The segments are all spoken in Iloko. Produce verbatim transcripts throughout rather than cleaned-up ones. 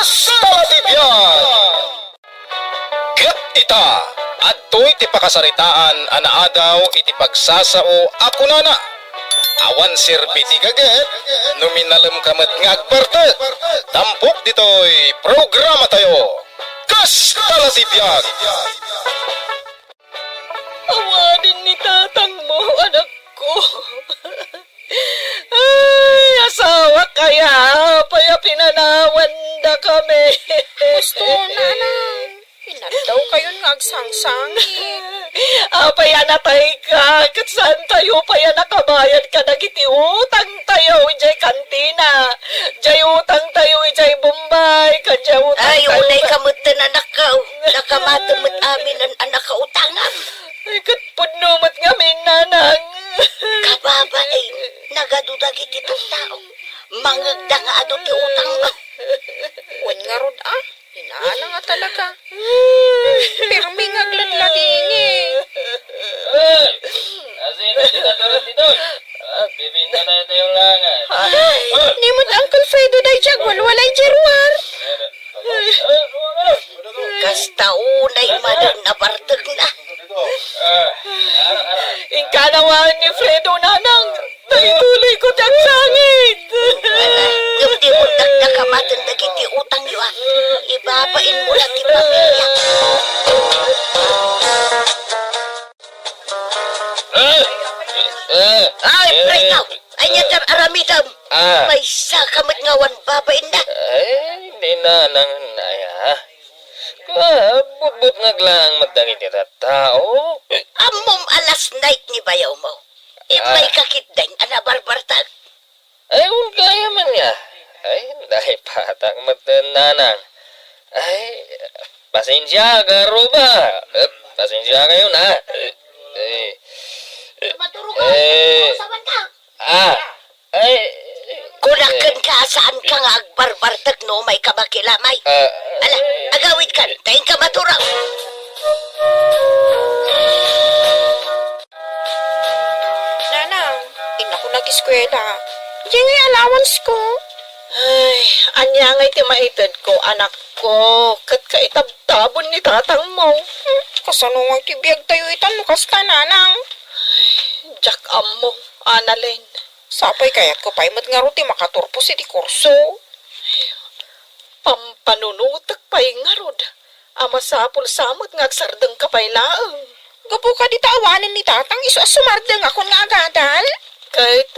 Kasta la ti biag! Ket ita, adtoy ti pakasaritaan a naadaw iti pagsasao a kunana, awan serbi ti gaget no minalem ka met nga agbartek. Tampok ditoy programatayo, Kasta la ti biag! Awanen ni tatangmo, anakko. Ay, asawa kaya, apay a pinanawandakami? Gusto, nanang. Inaddaw kayon nga agsangsangit. Apay a natayka, ket saantayo pay a nakabayad kadagiti utangtayo idiay kantina, diay utangtayo idiay Bombay, ken diay utangtayo. Ay, unay ka met ten, anakko. Nakamatem met amin an-, anak a utangam. Ay, ket pudno met ngamin, nanang. Kababain, nagadu dagiti tattao. Mangngegda nga adu ti utangmo. Wen ngarud, a? Inana nga talaga. Pirmi nga agladladingit. Eh, asino ti natural ditoy? Agbibinda tayo tayong langan. Ay, ni met Uncle Fredo daydiay agwalwalay diay ruar. Kasta unay manen a bartekna. Inka awanen ni Fredo, nanang. Tay tuloy ko ti agsangit. Ngem di met dakdakamaten dagiti utangyo, a. Ibabainmo la ti pamilya. Eh, eh, Ay, eh, Fredo! Ania ti aramidem? Ah. Maysa ka met nga awan babainna. Ay, di, nanang, aya. Kua, butbutngag laeng met dagiti tattao. Ammom a last night ni bayawmo. Immay Ah. ka ketdin a nabarbartek. Ay, wen gayam ania. Ay, naipatak met ten, nanang. Ay, pasensiaka, Ruba. Eh, pasensiakayon, a. Eh, Maturog eh, ka. Ah. Ay. Kunak kenka, saanka nga agbarbartek no umay ka makilamay. Ah. Ala, agawidkan, ta inka maturog. Nanang, innako nag-eskuela. Diay ngay allowance ko. Ay, ania ngay ti maitedko, anakko, ket kaitabtabon ni tatangmo. Hmm, kasano ngay ti biagtayo ita no kasta, nanang? Ay, diak ammo, Annalyn. Sapay kayatko pay met ngarud ti makaturpos iti kurso. Pampanunotek pay ngarud a masapul sa met nga agsardengka pay laeng. Gapu kadi ta awanen ni tatang isu a sumardengakon nga agadal? Ket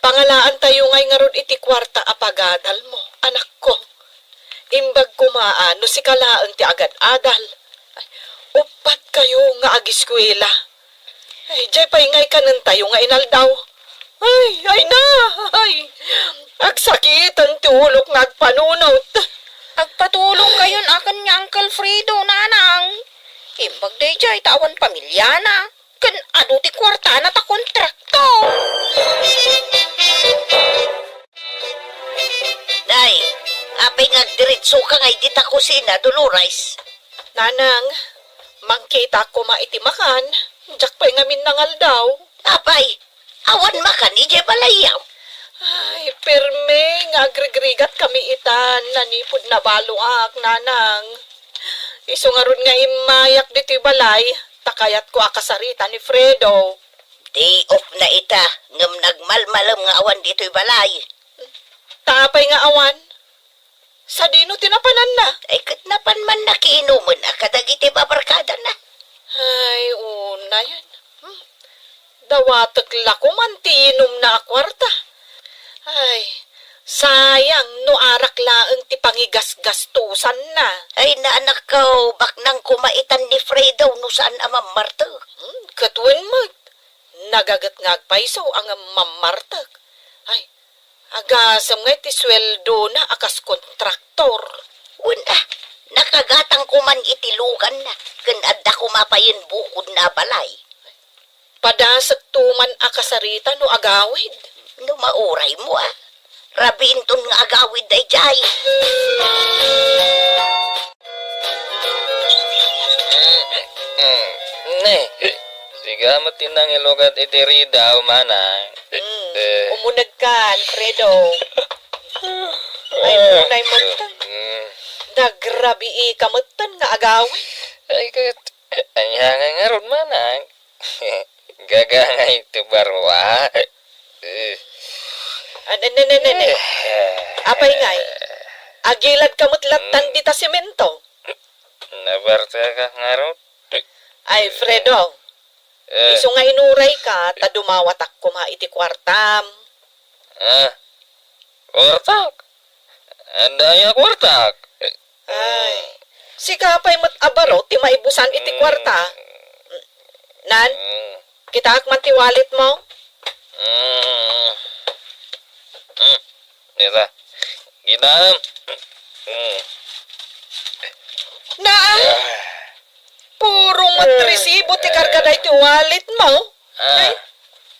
pangalaantayo ngay ngarud iti kuarta a pagadalmo, anakko. Imbag koma a no sika laeng ti agad-adal. Ay, uppat kayo nga agiskuela. Ay, diay pay ngay kanentayo nga inaldaw. Ay, ay na! Ay, agsakiten ti ulok nga agpanunot. Agpatulong kayon a ken ni Uncle Fredo, nanang. Imbag daydiay ta awan pamiliana, ken adu ti kuartana ta kontraktor. Nay, apay nga agdiretso ka ngay dita kusina, Dolores? Nanang, mangkitak koma iti makan, diak pay ngamin nangaldaw. Apay, awan makan idiay balayyo? Ay, pirmi nga agrigrigat kami itan, nanipud nabaloak, nanang. Isu ngarud nga immayak ditoy balay, ta kayatko a kasarita ni Fredo. Day off na ita, ngem nagmalmalem nga awan ditoy balay. Ta apay nga awan? Sadino ti napananna? Ay, ket napan man nakiinumen a kadagiti babarkadana. Ay, unayen. Hmm. Dawatek la koman ti inumna a kuarta. Ay, sayang no arak laeng ti pangigasgastosanna. Ay, naanakko, baknang koma itan ni Fredo no saan a mammartek. Hmm, ket wen met, nagaget nga agpayso a ngem mammartek. Ay, agasem ngay ti sueldona a kas kontraktor. Wen a, nakagatang koman iti luganna, ken adda koma payen bukodna a balay. Padasekto man a kasarita no agawid. No mauray mo, a. Rabiinton nga agawid daydiay. Mm, mm. Ne, sika met ti nangilugat iti ridaw, manang. Mm, eh. Umunegkan, Fredo. Ay, eh, unay met. Mm. Agrabii ka metten nga agawid. Ay, ket, ania nga ngarud, manang? Gagangay ti barua. Eh. Ah, ne, ne, ne, ne, ne. Eh. Apay ngay? Agilad ka met lattan Hmm. dita semento. Nabarta ka ngarud? Ay, Fredo. Eh. Isu nga inuray ka, ta dumawatak koma iti kuartam. Ah, kuartak? Adda aya kuartak? Ay, sika pay met a baro ti maibusan iti Mm. kuarta. Nan, Mm. kitaak man ti wallet mo? Mm. Mm. Dita. Kitaem. Mm. Naa, Ah. puro met Ah. resibo ti karga daytoy wallet mo. Ah. Ay,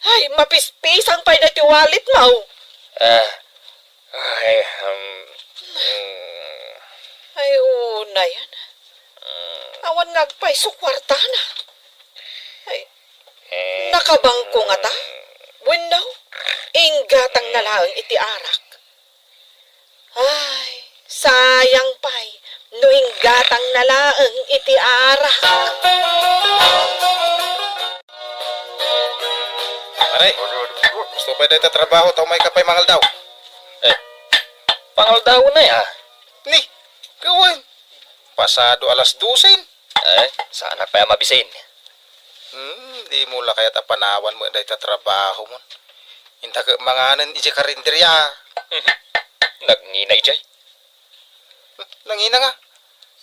ay, mapispisang pay daytoy wallet mo. Ah. Ay, um, mm. Ay, unay. Mm. Awan nga agpayso kuartana. Ay, eh, nakabangko ngata? Mm. Wenno, inggatangna laeng iti arak. Ay, sayang pay, no inggatangna laeng iti arak. Pare, gusto pay dayta trabaho ta umay ka pay mangaldaw. Eh, pangaldaw na ya? Ni, kawan. Pasado alas dosen. Eh, saanak pay a mabisin. Hmm, dimo la kayat a panawan met dayta trabaho mon. Inta ket manganen idiay karinderya. Mhm. Nagngina idiay. Hmm, nangina nga.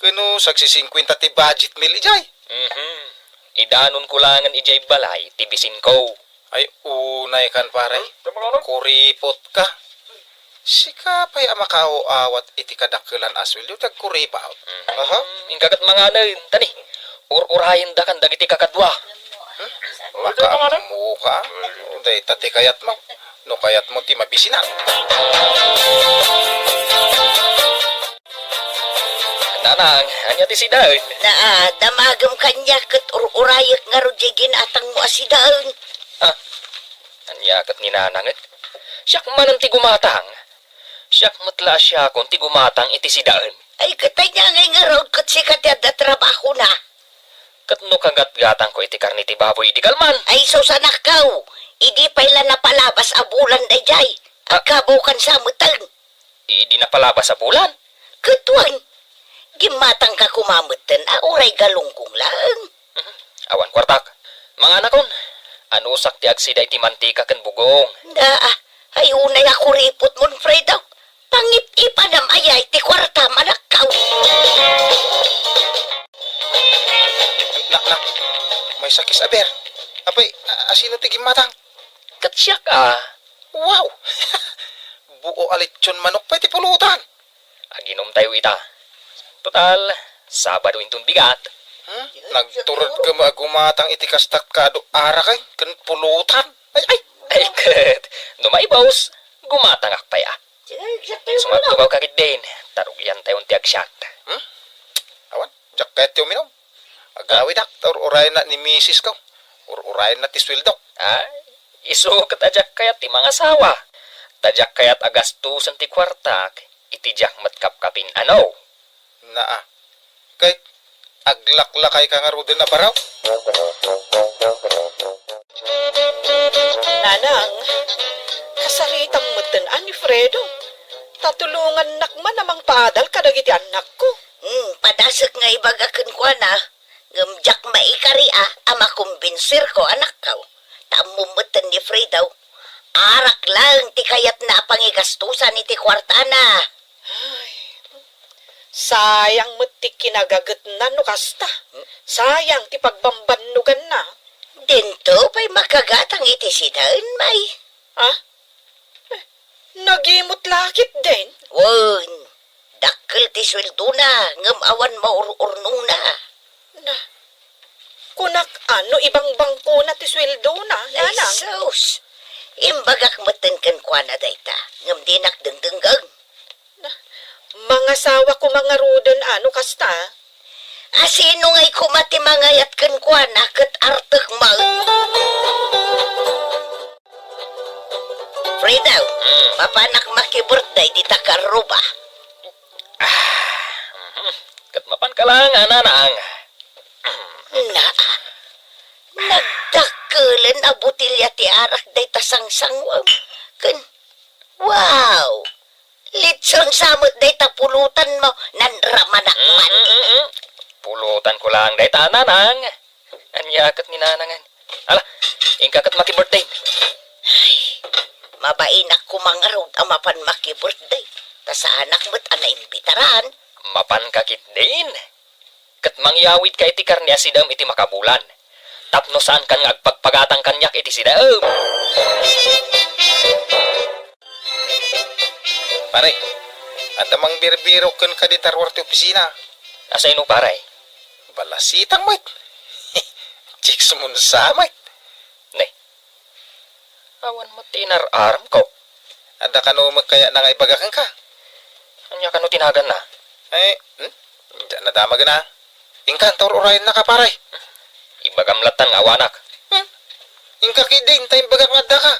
Kano sagsisingkwenta ti budget meal idiay. Mhm. Idanonko laengen idiay balay ti bisinko. Ay, unay kan, pare. Ay, tama ka, no? Kuripot ka. Sika pay a makaaw-awat iti kadakkelan a sueldo ti agkuripot. Mhm. Aha. Inka ket manganen, tani. Ur-urayendakan dagiti kakadua. Hmm? Makaammo ka? Dayta ti kayatmo. No kayatmo ti mabisinan. Nanang, ania ti sidaen? Naa, damagem kaniak ket ur-urayek ngarud diay ginatangmo a sidaen. Ah, ania ket ni Nanang et? Siak manen ti gumatang. Siak met la a siakon ti gumatang iti sidaen. Ay, ket ania ngay ngarud ket sika ti adda trabahona? Ket no kagatgatangko iti karne ti baboy idi kalman? Ay, sus, anakko, idi pay la napalabas a bulan daydiay, Ah. agkabawkan sa metten. Idi napalabas a bulan? Ket wen, gimmatangka koma metten a uray galunggong laeng. Mhm. Awan kuartak. Manganakon, anusak ti agsida iti mantika ken bugong. Naa, ay unay a kuripotmon, Fredo. Pangip-ipanam aya iti kuartam, anakko. Nak, nak, may sakis aber. Apay, a-, asino ti gimmatang? Ket siak a. Wow! Buo a lechon manok pay ti pulutan. Aginomtayo ita. Total, Sabado inton bigat. Hmm? Nagturedka met a gumatang iti kasta kado arak ken pulutan. Ay, ay! Ay, ket, no maibus, gumatangak pay a. Sige, exacto yung Sumattukaw ka ketdin, ta rugiantayon ti agsiak. Hmm? Awan, diak kayat ti uminom. Agawidak, ta ur-urayenna ni misis ko. Ur-urayenna ti sueldok. Ay, isu ket a diak kayat ti mangasawa. Ta diak kayat a gastusen ti kuartak, iti diak met kapkapin, ano? Naa. Kay, aglaklakay ka ngaruden a baro? Nanang, kasaritam metten a ni Fredo. Ta tulongannak man a mangpaadal kadagiti annakko. Hmm, padasek nga ibaga kenkuana, ngem diak maikari a, a makumbinserko, anakko. Ta ammom metten ni Fredo, arak laeng ti kayatna a pangigastusan iti kuartana. Ay, sayang met ti kinagagetna no kasta. Sayang ti pagbambannuganna. Dinto pay makagatang iti sidaen, may. Ah? Eh, nagimut la ketdin? Wen, dakkel ti sueldona, ngem awan maur-urnongna. Na, kunak a no ibangbangkona ti sueldona, Ay, nanang. Sus! Imbagak metten kenkuana dayta, ngem dinak dengdenggen. Na, mangasawa koma ngaruden a no kasta? Asino ngay koma ti mangayat kenkuana ket artek met? Fredo, Mm. mapanak maki-birthday dita karruba. Ah, Ket mapanka laeng, a nanang. Naa, nagdakkelen a botelya ti arak dayta sangsanguem. Ken, wow! Litson sa met dayta pulutanmo, nanramanak man. Mm, mm, mm. Pulutanko laeng dayta, a nanang. Ania ket ni nanangen? Ala, inka ket maki-birthday. Ay, mabainak koma ngarud a mapan maki-birthday. Ta saanak met a naimbitaran. Mapanka ketdin. Ket mangyawidka iti karne a sidaem iti makabulan. Tapno saankan nga agpagpagatang kaniak iti sidaem. Pare, adda mangbirbirok kenka dita ruar ti opisina. Asino, pare? Balasitang met. Chicks mo sa met. Ne. Awan met ti inar-aramko. Adda kano met kayatna nga ibaga kenka? Ania kano ti naganna? Eh, hmm? Diak nadamagna. Inka, anta ur-urayennaka, pare. Ibagam lattan nga awanak. Hmm? Inka ketdin, ta imbagak nga addaka.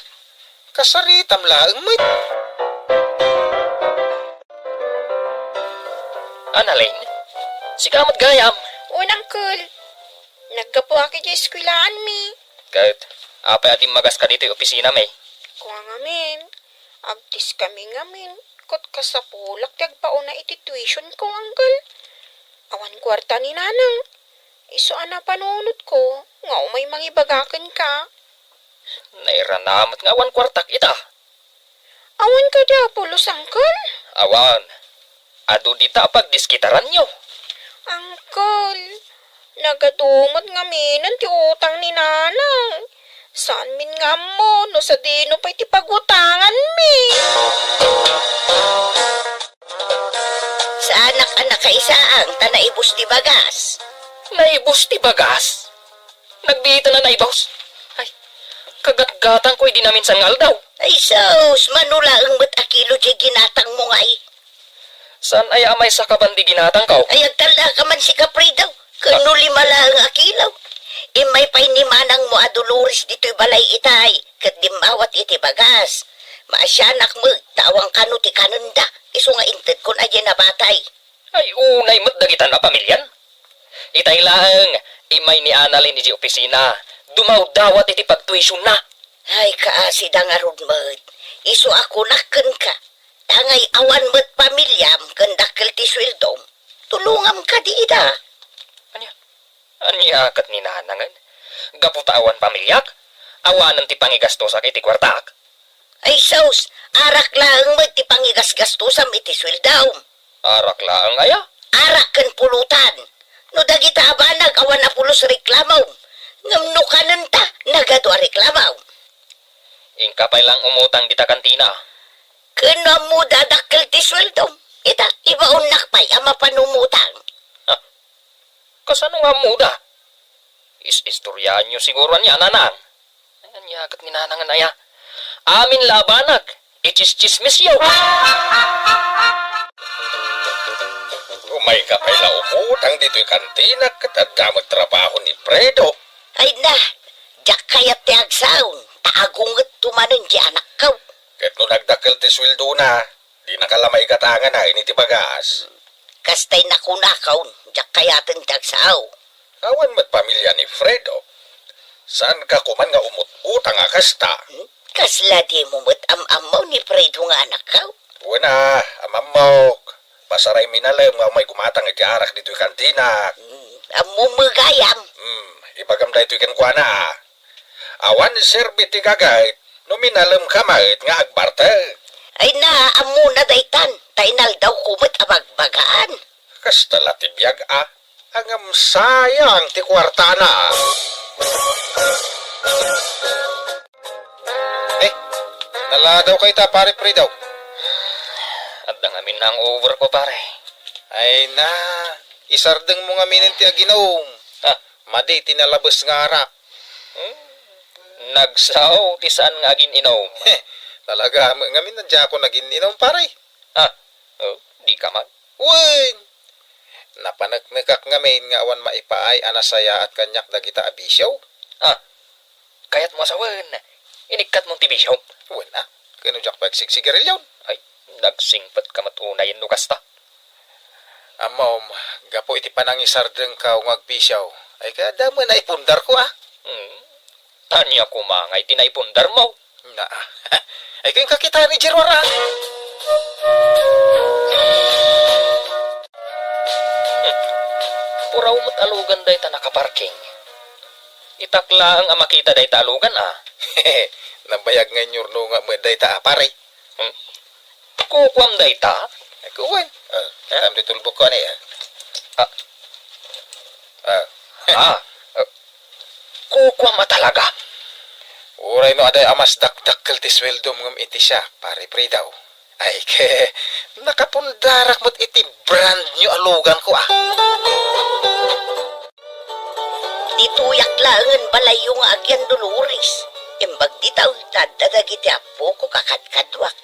Kasaritam laeng met. Annalyn, sika met gayam. Wen, Uncle. Naggapuak idiay eskuelaanmi. Ket apay a dimmagaska ditoy opisinami? Kua ngamin, agtiskami ngamin, ket kasapulak ti agpauna iti tuitionko, Uncle. Awan kuarta ni Nanang. Isu a napanunotko nga umay mangibaga kenka. Nairana met nga awan kuartak ita. Awan kadi a pulos, Uncle? Awan. Adu dita a pagdiskitaranyo. Uncle, nagadu met ngaminen ti utang ni Nanang. Saanmin nga ammo no sadino pay ti pagutanganmi. Saanak a nakaisaang ta naibus ti bagas. Naibus ti bagas? Nagbiit a naibus. Ay, kagatgatangko idi naminsan nga aldaw. Ay sus, mano laeng met a kilo diay ginatangmo ngay? Saan aya a maysa ka bandi ginatangko? Ay, agtalna ka man sika, Fredo. Ken no lima laeng a kilo. Immay pay ni manangmo a Dolores ditoy balay itay, ket dimmawat iti bagas. Maasianak met, ta awan kano ti kanenda, isu nga intedkon a diay nabatay. Ay, unay met dagitan a pamilian. Itay laeng, immay ni Annalyn idiay opisina, dumawdawat iti pagtuisionna. Ay, kaasida ngarud met. Isu a kunak kenka, ta ngay awan met pamiliam ken dakkel ti sueldom, tulongam kadi ida. Ania? Ania ket ni Nanangen? Gapu ta awan pamiliak, awanen ti pangigastosak iti kuartak? Ay sus, arak laeng met ti pangigasgastosam iti sueldom. Arak laeng aya? Arak ken pulutan. No dagita a banag awan a pulos reklamom, ngem no kanenta, nagadu a reklamom. Inka pay lang umutang dita kantina. Ken no ammoda a dakkel ti sueldom, ita, ibaonnak pay a mapan umutang. Ah, kasano nga ammoda? Is-istoryaanyo siguro ania, Nanang. Ania ket ni Nanangen aya? Amin la a banag, itsistsismisyo. Umayka pay la umutang ditoy kantina ket adda met trabaho ni Fredo. Ay na, diak kayat ti agsaon, ta agungetto manen ti anakko. Ket no nagdakkel ti sueldona, dinaka la maigatangana iti bagas. Kastay nakunakon, diak kayaten ti agsao. Awan met pamilia ni Fredo. Saanka koman nga umut-utang a kasta? Hmm? Kasla dimo met am-ammo ni Fredo nga anakko? Wen a, am-ammok. Basaraymi nalem nga umay gumatang iti arak ditoy kantinak. Hmm, ammom met gayam. Hmm, ibagam daytoy kenkuana. Awan serbi ti gagayt no minalemka met nga agbartek. Ay na, ammona daytan, ta inaldawko met a bagbagaan. Kasta la ti biag a, ngem sayang ti kuartana. Eh, naladawka ita, Pare Fredo. Adda ngamin hangover ko, pare. Ay na, isardengmo ngamin ti aginom. Ah. Madi ti nalabes nga arak. Hmm? Nagsao ti saan nga agin-inom. Talaga met ngamin a diakon agin-inom, pare. Ah, oh, dika man. Wen! Napaneknekak ngamin nga awan maipaay a nasayaat kaniak dagita a bisio. Ah, kayatmo a sawen, inikkatmon ti bisiom? Wen a, ken no diak pay agsigsigarilyon. Ay, nagsingpetka met unay no kasta. Ammom, gapu iti panangisardengkaw nga agpisiaw, ay kaya adda met naipundarko, a? Hmm. Ania koma nga iti naipundarmo? Na, ay kaya kakita ni Gerwara. Hmm. Puraw met a lugan dayta nakaparking. Itak laeng a makita dayta a lugan, a. Nabayag nga inyurnonga met dayta a pare. Hmm. Kukuam dayta? Ay, kuwan. Ah, Eh? Tam di tulbok ko, ani, ah. Ah. Ah. Ah, eh, kukuam a talaga? Uray no adda a mas dakdakkel ti sueldom ngem iti siak, pare Fredo. Ay, ke, nakapundarak met iti brand new a lugan ko, ah. Ditoyak laengen balayyo nga agyan Dolores. Imbag dita, adda dagiti appoko kakadkaduak.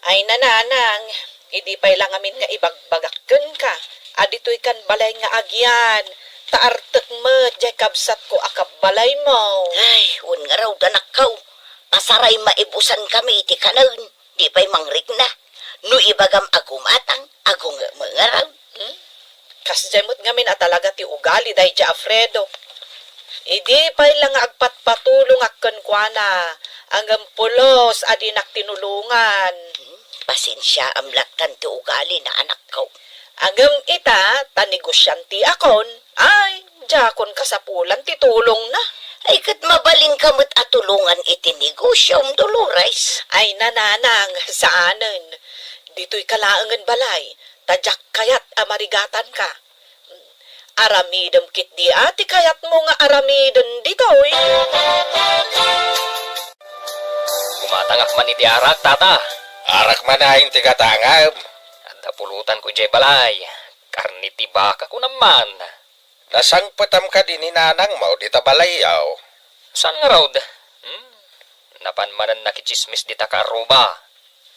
Ay, nanang, idi pay la ngamin nga ibagbagak kenka, a ditoy kan balay nga agyan, ta artek met jay kabsatko a kabbalaymo. Ay, wen ngarud, anakko, pasaray maibusan kami iti kanen, di pay mangrikna. No ibagam a gumatang, agungem ngarud. Hmm? Kasdiay met ngamin a talaga ti ugali daydi a Fredo. Idi pay la nga agpatpatulongak kenkuana, ngem pulos a dinak tinulongan. Hmm, pasensiaam lattan ti ugalina, anakko. Ngem ita, ta negosiantiakon, ay, diakon kasapulan ti tulongna. Ay, ket mabalinka met a tulongan iti negosiom, Dolores. Ay, nanang, saanen. Ditoyka laengen balay, ta diak kayat a marigatanka. Aramidem ketdi a ti kayatmo nga aramiden ditoy. Gumatangak man iti arak, tata. Arak man ayin ti gatangam. Adda pulutanko idiay balay. Karne ti baka, kunam man. Nasangpetam kadi ni nanangmo dita balayyo? Saan ngarud? Hmm? Napan manen nakitsismis dita kaarruba.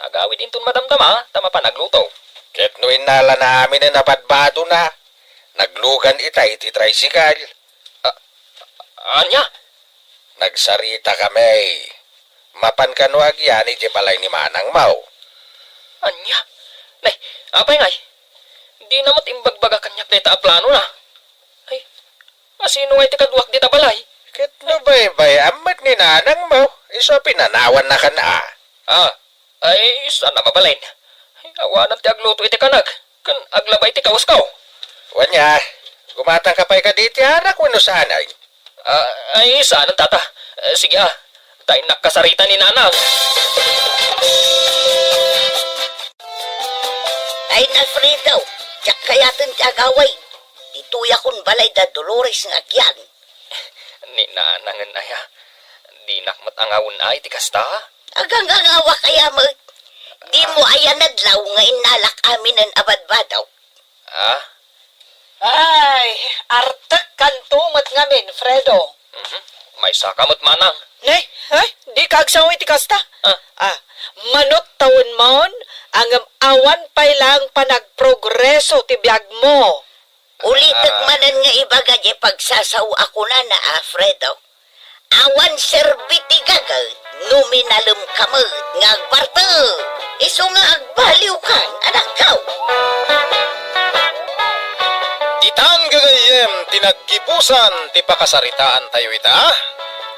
Agawid inton madamdama, ta mapan agluto. Ket no innalana aminen a badbadona, naglugan ita iti tricycle. A-, ania? Nagsarita kami. Mapan kano agyan idiay balay ni manangmo? Ania? Nay, apay ngay? Dina met imbagbagak kaniak dayta a planona. Ay, asino ngay ti kaduak dita balay? Ket no baybay-am met ni nanangmo, isu a pinanawanna kan a. Ah, ay, saan a mabalin? Ay, awanan ti agluto iti kanak, ken aglaba iti kawasko. Wen aya, gumatangka pay kadi iti arak wenno saan? Ah, ay, saan, tata? Eh, sige, ah. Ta innak kasarita ni nanang. Ay, Alfredo, diak kayaten ti agaway. Ditoyakon balay da Dolores nga agyan. Ni nanangen aya, dinak met angawen ay ti kasta? Agangangawak aya met. Dimo aya nadlaw nga innalak aminen a badbadok? Ah? Ay, artek kanto met ngamin, Fredo. Mhm. Maysaka met manang. Ne, ay, dika agsao iti kasta. Ah. Ah, manut tawenmon, ngem awan pay laeng panagprogreso ti biagmo. Ulitek Ah. manen nga ibaga diay pagsasao a kunana, Alfredo. Awan serbi ti gaget no minalem ka met nga agbartek. Isu nga agbaliwkan, anakko. Ditan gagayyem ti naggibusan ti pakasaritaantayo ita,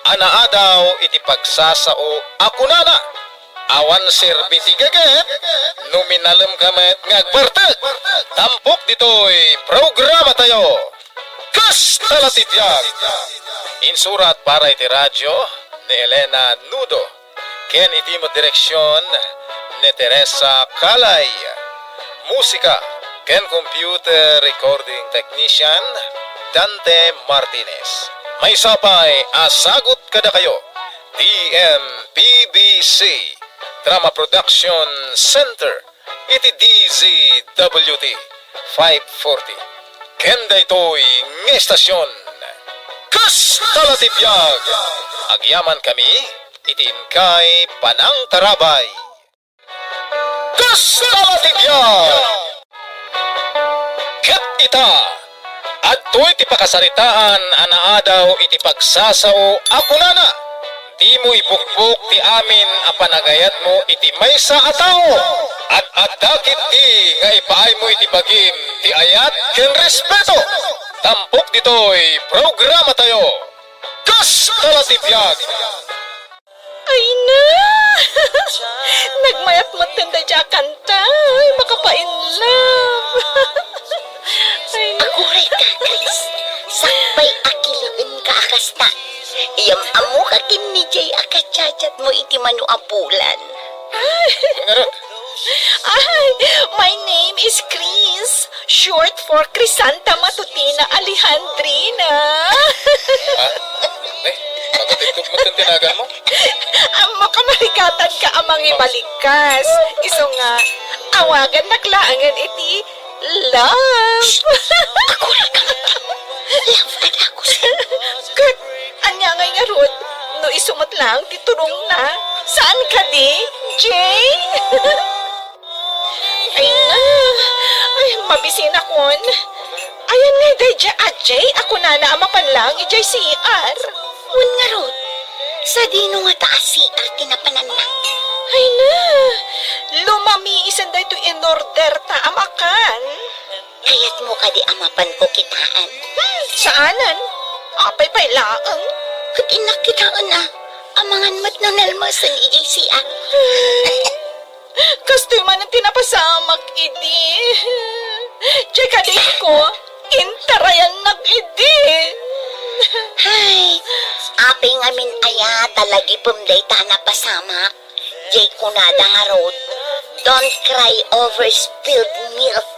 a naadaw iti pagsasao a kunana. Awan serbi ti gaget no minalem ka met nga agbartek. Tampok ditoy programatayo, Kasta la ti Biag. Insurat para iti radio ni Elena Nudo, ken iti met direksion ni Teresa Calay. Musika ken computer recording technician, Dante Martinez. Maysa pay a sagut kadakayo ti M P B C Drama Production Center iti D Z W T five forty. Ken daytoy nga estasion, Kasta la ti Biag. Agyamankami iti inkay panangtarabay. Kasta la ti biag! Ket ita, adtoy ti pakasaritaan a naadaw iti pagsasao a kunana, "Dimo ibukbok ti amin a panagayatmo iti maysa a tao." Ad-adda ketdi nga ipaaymo iti bagim ti ayat ken respeto. Tampok ditoy programatayo, Kasta la ti Biag. Ay na! Nagmayat met daydiay a kanta. Ay, makapa-in love. Ay na. Aguray ka, Chris. Sakbay a kileenka a kasta. Iyam-ammoka ken ni Jay a kachatchatmo iti mano a bulan. Ay. Ngarud. Ay, my name is Chris, short for Crisanta Matutina Alejandrina. Ah? Eh, magatidkog met ti naganmo? Ammok a marikatanka a mangibaligkas. Isu nga, awagannak laengen iti love. Aguray ka met. Love, anak ko, sir. Ket, ania ngay ngarud, no isu met laeng ti turongna? Saan kadi, Jay? Ay na, ay, mabisinakon. Ayan ngay daydiay a Jay a kunana a mapan laeng idiay C R. Wen ngarud, sadino ngata a C R ti napananna? Ay na, lumamiisen daytoy inorderta a makan. Kayatmo kadi a mapanko kitaen? Hmm, saanen. Apay pay laeng. Ket innak kitaen a, amangan met no nalmesen idiay C R. Kastoy manen ti napasamak idi. Diay kadiko, intarayannak idi. Ay, apay ngamin aya ta lagipem dayta a napasamak? Diay kunada ngarud, "Don't cry over spilled milk."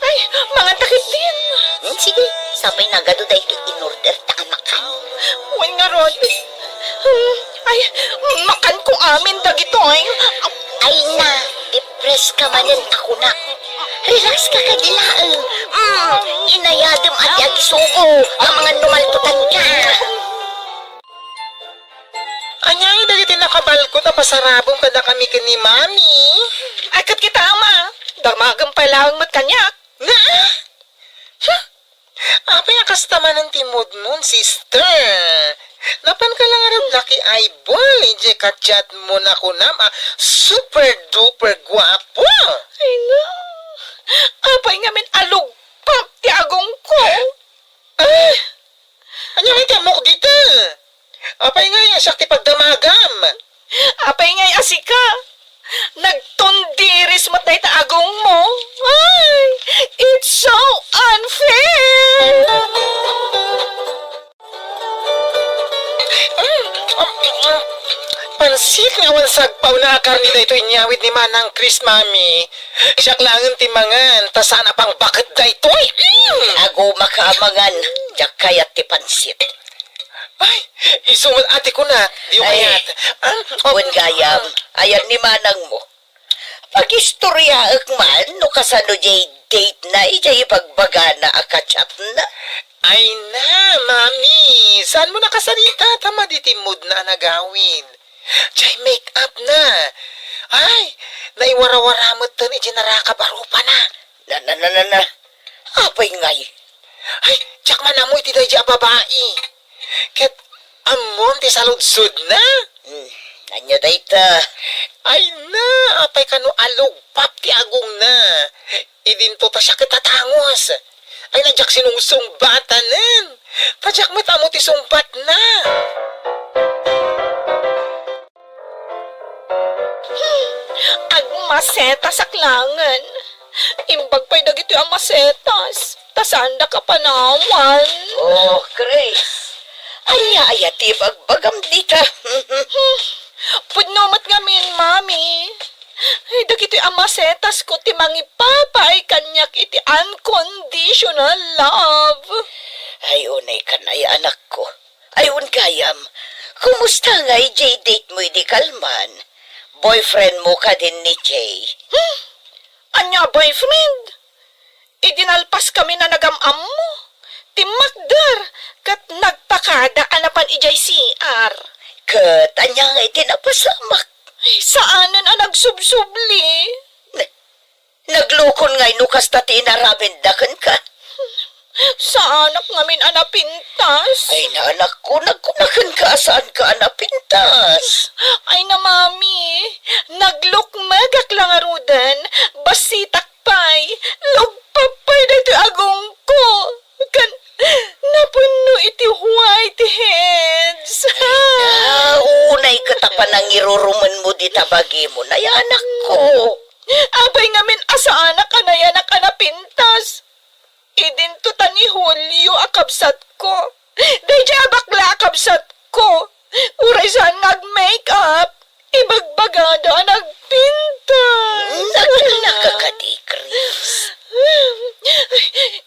Ay, manganta ketdin. Hmm, sige, sapay nagadu daytoy inorder ta a makan. Wen ngarud. Hmm, ay, makanko amin dagitoy. Ay na, depress ka manen a kunak. Relax ka kadi laeng. Hmm, inayadem a ti agisubo, amangan no maltutanka. Ania ngay dagiti nakabalko a pasarabem kadakami ken ni Mami? Ay, ket kita, Ama, damagem pay laeng met kaniak. Na? Huh? Apay a kasta manen ti moodmon, sister? Napanka la ngarud naki-eyeball idiay ka-chatmo a kunam a super duper guapo? Ay, na. Apay ngamin a lugpap ti agongko? Ah! Ania ngay ti ammok dita? Apay ngay a siak ti pagdamagam? Apay ngay a sika? Nagtundiris met dayta agongmo. Ay, it's so unfair! Mm, mm, mm. Pansit nga awan sagpawna a karne daytoy inyawid ni Manang Chris, Mami. Siak laengen ti mangan, ta saan a pangbaket daytoy. Mm. Agumaka a mangan, diak kayat ti pansit. Ay, isu met a ti kunak, diyo kayat. Ah, oh. Wen gayam, ayan ni manangmo. Pagistoriaek man no kasano diay date na idiay ibagbagana a ka-chat na. Ay na, Mami, saanmo nakasarita ta madi ti mood na a nagawid? Diay make-up na. Ay, naiwarawara metten idiay narakab a rupana. Na, na, na, na, na. Apay ngay? Ay, diak man ammo iti daydiay a babai. Ket ammom ti saludsodna? Hmm, ania dayta? Ay na, apay kano a lugpap ti agongna. Idinto ta siak ket tatangus. Ay na, diak sinungsungbatanen. Ta diak met ammo ti sungbatna. Hmm, agmasetasak laengen. Imbag pay dagitoy a masetas, ta saanda kapanawan. Oh, Chris. Ania aya ti ibagbagam dita? Hmm, pudno met ngamin, Mami. Ay, dagitoy a masetasko ti mangipapaay kaniak iti unconditional love. Ay, unay kan ay, anakko. Ay, wen gayam, kumusta ngay diay date mo idi kalman? Boyfriend mo kadin ni Jay? Hmm? Ania a boyfriend? Idi nalpaskami a nagam-ammo, timmakder ket nagpakada a napan idiay C R. Ket ania ngay ti napasamak? Ay, saanen a nagsubsubli. Naglukon ngay no kasta ti inaramidda kenka? Saanak ngamin a napintas. Ay, na, anakko, nagkunakan ka a saanka a napintas. Ay na, Mami, naglukmegak la ngaruden, bassitak pay, lugpap pay daytoy agongko. Kan, napunno iti whiteheads. Ay na, unay ket a panangirurumenmo dita bagimo, nayanakko. Apay ngamin a saanak a nayanak a napintas? Idinto ta ni Julio a kabsatko. Daydiay a bakla a kabsatko. Uray saan nga ag-makeup, ibagbagada a nagpintas. Nagtalnaka kadi, Chris.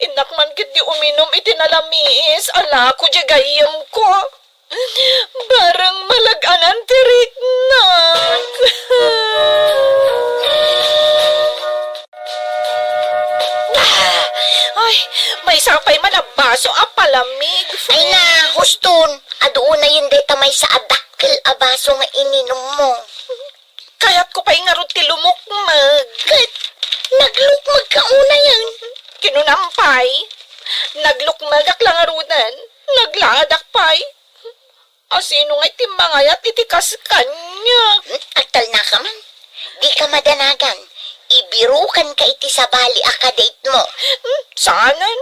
Innak man ketdi uminum iti nalamiis a lako diay gayyemko. Bareng malag-anan ti riknak. Ay, maysa pay man a baso a palamig, friend. Ay na, huston. Adu unayen dayta maysa a dakkel a baso nga ininummo. Kayatko pay ngarud ti lumukmeg. Ket naglukmegka unayen. Kinunam pay, naglukmegak la ngaruden, naglaadak pay. Asino ngay ti mangayat iti kas kaniak? Hmm, agtalnaka man. Dika madanagan. Ibirukanka iti sabali a kadate mo. Hmm, saanen?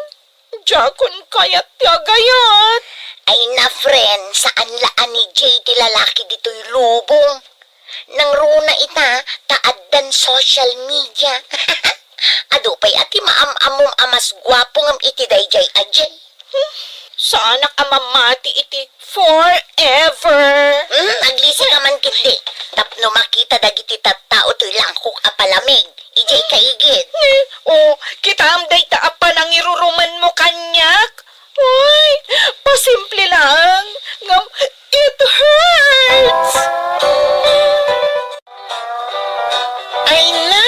Diakon kayat ti agayat. Ay na, friend, saan la a ni Jay ti lalaki ditoy lubong. Nangruna ita ta addan social media. Adu pay a ti maam-ammom a mas guapo ngem iti daydiay a Jay. Saanak a mamati iti forever. Hmm, aglisi ka man ketdi. Tapno makita dagiti tattao toy langkok a palamig. Idiay kaigid. Ni, o, kitaem dayta a panangirurumenmo kaniak. Uy, pasimple laeng, ngem it hurts! Ay na!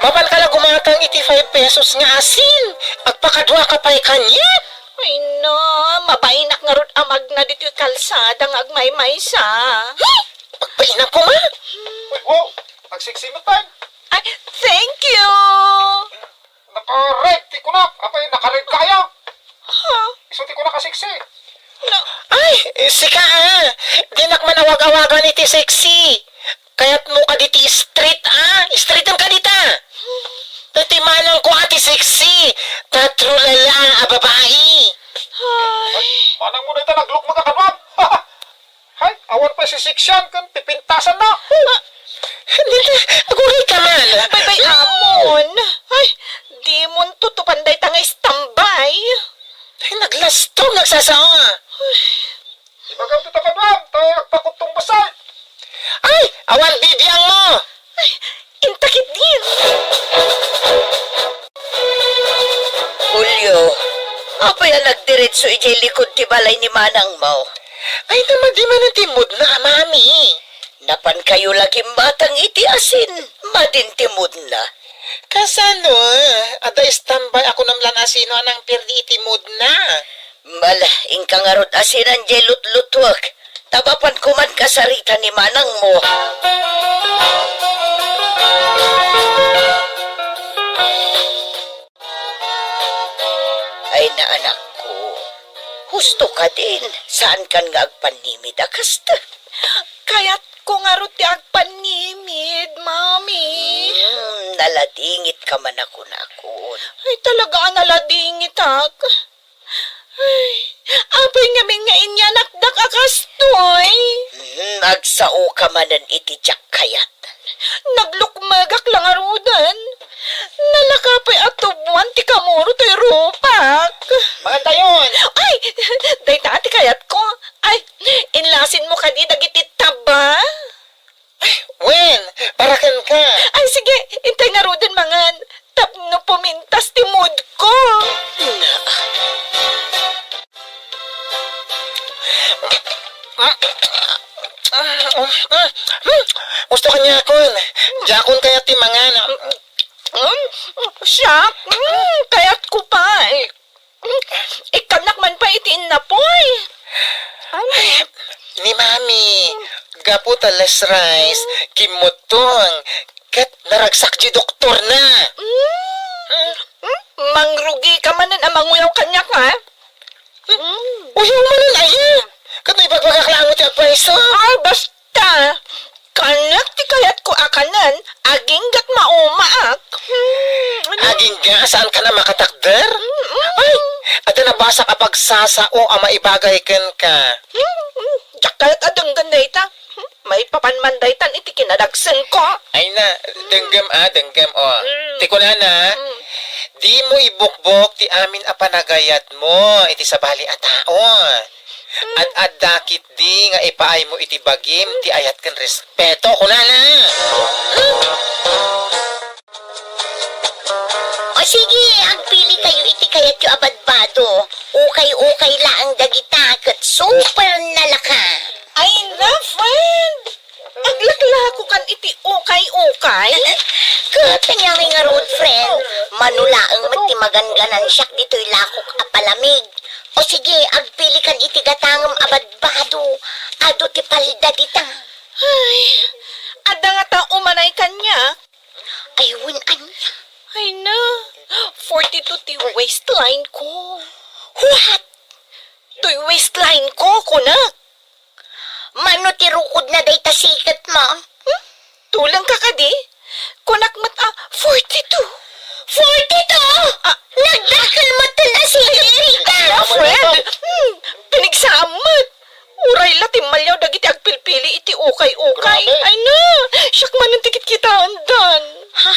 Mapanka la gumatang iti five pesos nga asin! Agpakadua ka pay kaniak! Ay na, mabainak ngarud a magna ditoy kalsada nga agmaymaysa. Agbainakko nga! Uy, wow! Agseksi met pay! Ay, thank you! Naka-red ti kunak! Apay, naka-red ka aya? Ha? Isu ti kunak a seksi. Na- Ay, sika, ah! Dinak man awag-awagan iti seksi. Kayatmo kadi ti street, ah? Streeten ka dita. Iti manangko a ti seksi. Tatrulala a babai. Ay. Manangmo dayta naglukmeg a kaduam. Hay, awan pay siseksian ken pipintasanna. Dita, aguray ka man. Baybay-amon. Ay, dimon tutupan dayta nga istambay. Ay, naglastog, nagsasao. Ibagam dita kaduam, ta agpakuttong bassit. Ay, awan bibiangmo. Ay, inta ketdin. Julio, apay a nagdiretso idiay likod ti balay ni manangmo? Ay, na madi manen ti moodna, a mami. Napankayo la gimmatang iti asin, madin ti moodna. Kasano? Adda istambay a kunam lan asino a nangperdi iti moodna. Bala, inka ngarud asinan diay lutlutuek. Ta mapanko man kasarita ni manangmo. Ay na, anakko. Husto kadin, saankan nga agpannimid a kasta. Kayatko ngarud ti agpannimid, Mami. Hmm, naladingit ka man a kunakon. Ay, talaga a naladingitak. Ay, apay ngamin nga inyanakdak a kastoy? Hmm, agsao ka manen iti diak kayat. Naglukmegak la ngaruden. Nalaka pay a tubuan ti kamuro toy rupak. Mangan tayon. Ay, dayta ti kayatko. Ay, inlasinmo kadi dagiti taba? Wen, para kenka. Ay, sige, intay ngaruden mangan. Tapno pumintas ti moodko. Gusto kaniakon. Diakon kayat ti mangan. Mm, siak, mm, kayatko pay. Ikkannak man pay iti innapoy. Ay, ni Mami, gapu ta less rice, kimmuttong, ket naragsak di doktorna. Mm. Mm. Mangrugika manen a manguyaw kaniak, ha? Mm. Uyaw manen aya? Ket no ibagbagak laeng ti agpayso? Ay, basta! Kaniak ti kayatko a kanen, agingga't maumaak. Hmm, ano? Agingga, saankan a makatakder? Mm-mm. Ay, adda nabasak a pagsasao a maibagay kenka. Hmm, hmm. Diak kayat a denggen dayta. Hmm, maipapan man daytan iti kinadagsenko. Ay na, denggem a, denggem, o. Mm. Ti kunana, mm, dimo ibukbok ti amin a panagayatmo iti sabali a tao. Mm. Ad-adda ketdi nga ipaaymo iti bagim ti ayat ken respeto, kunana. O sige, agpili kayo iti kayatyo a badbado. Ukay-ukay laeng dagita ket super nalaka. Ay na, friend! Aglaklakokan iti ukay-ukay? Ket ania ngay ngarud, friend? Mano laeng met ti magangganansiak ditoy lakok a palamig. O sige, agpilikan iti gatangem a badbado. Adu ti palda dita. Ay, adda ngata umanay kaniak? Ay, wen ania? Ay na, forty-two ti waistline ko. What? Toy waistline ko, kunak. Mano ti rukodna dayta siketmo? Hmm? Tulengka kadi? Kunak met a forty-two. Forty-two? Ah. Nagdakkel met a siket, Rita. Ah, friend. Hmm, pinigsaam met. Uray la timmaliaw dagiti agpilpili iti ukay-ukay. Grabe. Ay na, siak manen ti kitkitaendan. Ha?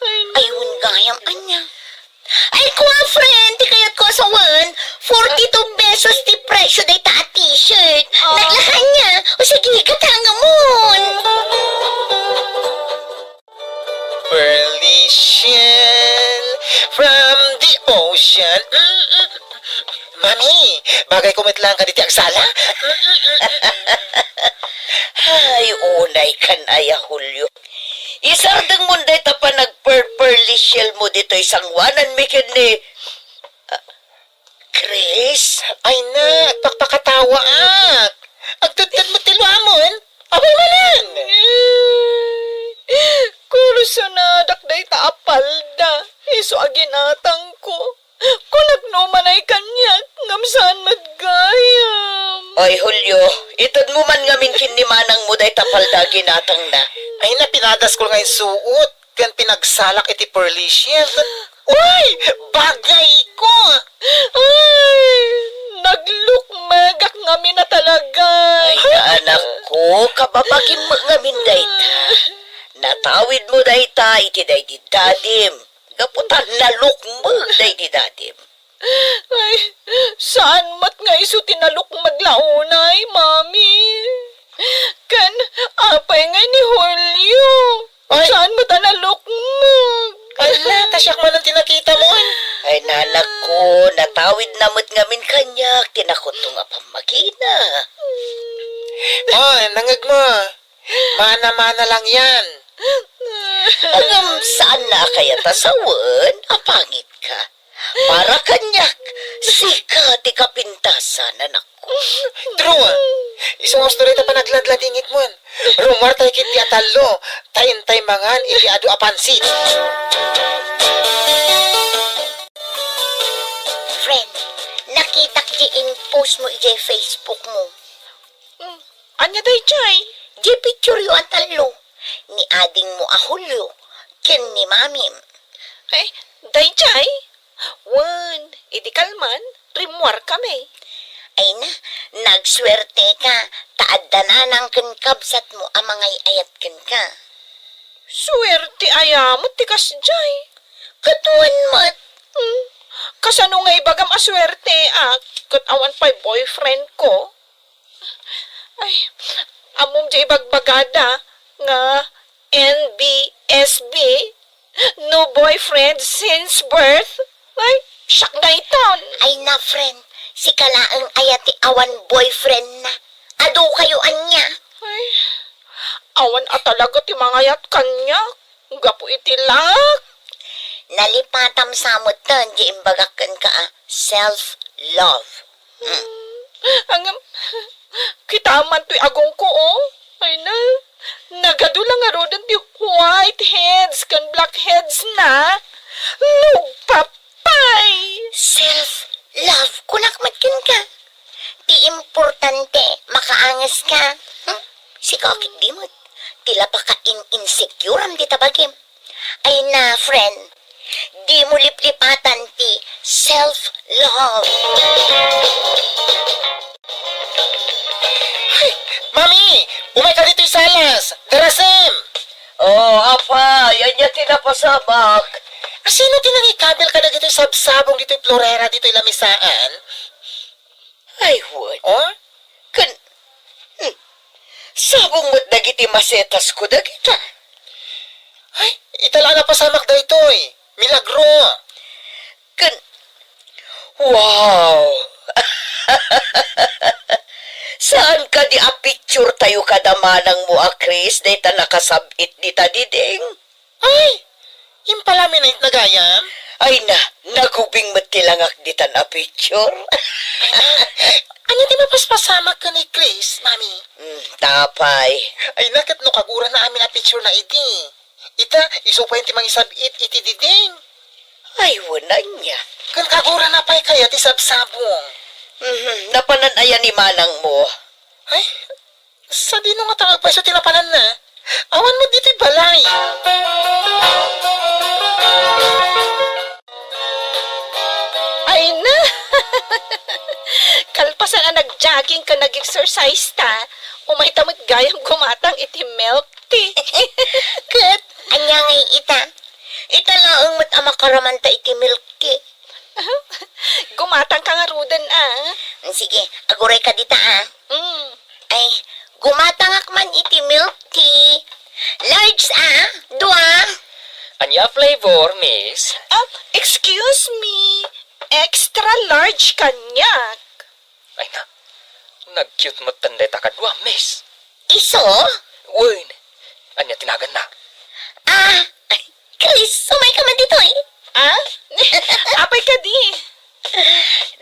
Ay na. Ay, wen gayam, ania? Ay, kua, friend, ti kayatko a sawen, forty-two pesos ti presyo dayta a t-shirt. Ah. Naglaka ania? O sige, gatangamon. Pearly shell from the ocean. Mm, mm. Mami, bagayko met laeng kaditi agsala. Mm, mm, mm. Ay, unaykan aya, Julio. Isardengmon dayta panagperperly shell mo ditoy sangoananmi ken ni, ah, Chris? Ay na, agpakpakatawaak. Agtedted met ti luamon. Apay manen? Kursonadak dayta a palda. Isu a ginatangko. Kunak no umanay kaniak, ngem saan met gayam. Ay, Julio, itedmo man ngamin ken ni manangmo dayta palda a ginatangna. Ay na, pinadaskol nga insuot ken pinagsalak iti pearly shell. Uy! Bagayko! Ay, naglukmegak ngamin a talaga. Ay, anakko, kababagim met ngamin dayta. Natawidmo dayta iti daydi dadim. Gapu ta nalukmeg daydi dadim. Ay, saan met nga isu ti nalukmeg la unay, Mami? Ken apay ngay ni Julio? Ay. Saan met a nalukmeg? Ala, ta siak manen ti nakitamon. Ay, nanakko, natawidna met ngamin kaniak ti nakutong a pammagina. Oh, nangegmo. Mana-mana lang yan. Ngem saanna a kayat a sawen a pangitka. Para kaniak, sika ti kapintasan, anakko. True, ah. Isu nga usto dayta panagladladingitmon. Rummuartay ketdi a tallo, ta intay mangan iti adu a pansit. Friend, nakitak di in-post mo idiay Facebook mo. Hmm. Ania daydiay? Di picture-yo a tallo, ni adingmo a Julio ken ni mamim. Ay, daydiay? Wen, idi kalman, rimmuarkami. Ay na, nagsuerteka, ta adda nanang ken kabsatmo a mangay-ayat kenka. Suerte aya met ti kasdiay. Ket wen met. Hmm, kasano nga ibagam a suerteak ket awan pay boyfriendko? Ay, ammom diay ibagbagada nga N B S B, no boyfriend since birth? Ay, siak daytan. Ay na, friend, sika laeng aya ti awan boyfriendna. Adu kayo ania? Ay, awan a talaga ti mangayat kaniak gapu iti laak. Nalipatam sa metten ti imbagak kenka a self-love. Hmm. Ngem, kitaem man toy agongko, o. Ay na, nagadu la ngaruden ti white heads ken black heads na. Lugpa Self-love, kunak met kenka. Ti importante, makaangas ka. Hmm? Sika, agik di met. Ti lapaka in-insecuream dita bagim. Ay na, friend, di mo liplipatan ti self-love. Ay, Mami, umayka ditoy salas. Darasem! Oh, apay, ania ti napasamak? Asino ti nangikabil kadagitoy sabsabong ditoy florera ditoy lamisaan? Ay, wen. Oh? Ken, hmm, sabong met dagiti masetasko dagita. Ay, ita la a napasamak daytoy. Milagro. Ken, wow! Saan kadi a picture tayo kada manangmo a Chris, dayta nakasab-it dita diding? Ay! Impalaminate na gayam? Ay na, nagubing met ti langak ditan a picture. Ay na, ania ti mapaspasamak ken ni Chris, Mami? Hmm, ta apay. Ay na, ket no kagurana amin a picture na idi. Ita, isu pay ti mangisab-it iti diding. Ay, wen, ania? Ken kagurana pay kaya ti sabsabong? Mhm, napanan aya ni manangmo? Ay, sadino ngata nga agpayso ti napananna? Awan met ditoy balay. Ay na! Kalpasan a nag-jogging ken nag-exercise ta, umayta met gayam gumatang iti milk tea. Ket ania ngay ita? Ita laeng met a makaramanta iti milk tea. Gumatangka ngaruden, a. Sige, agurayka dita, a. Mm. Ay, gumatangak man iti milk tea. Large, a, dua. Ania flavor, miss? Ah, excuse me. Extra large kaniak. Ay na, nag-cute met dayta kadua, miss. Isu? Wen, ania ti naganna? Ah, Chris, umayka man ditoy. Ah? Apay kadi?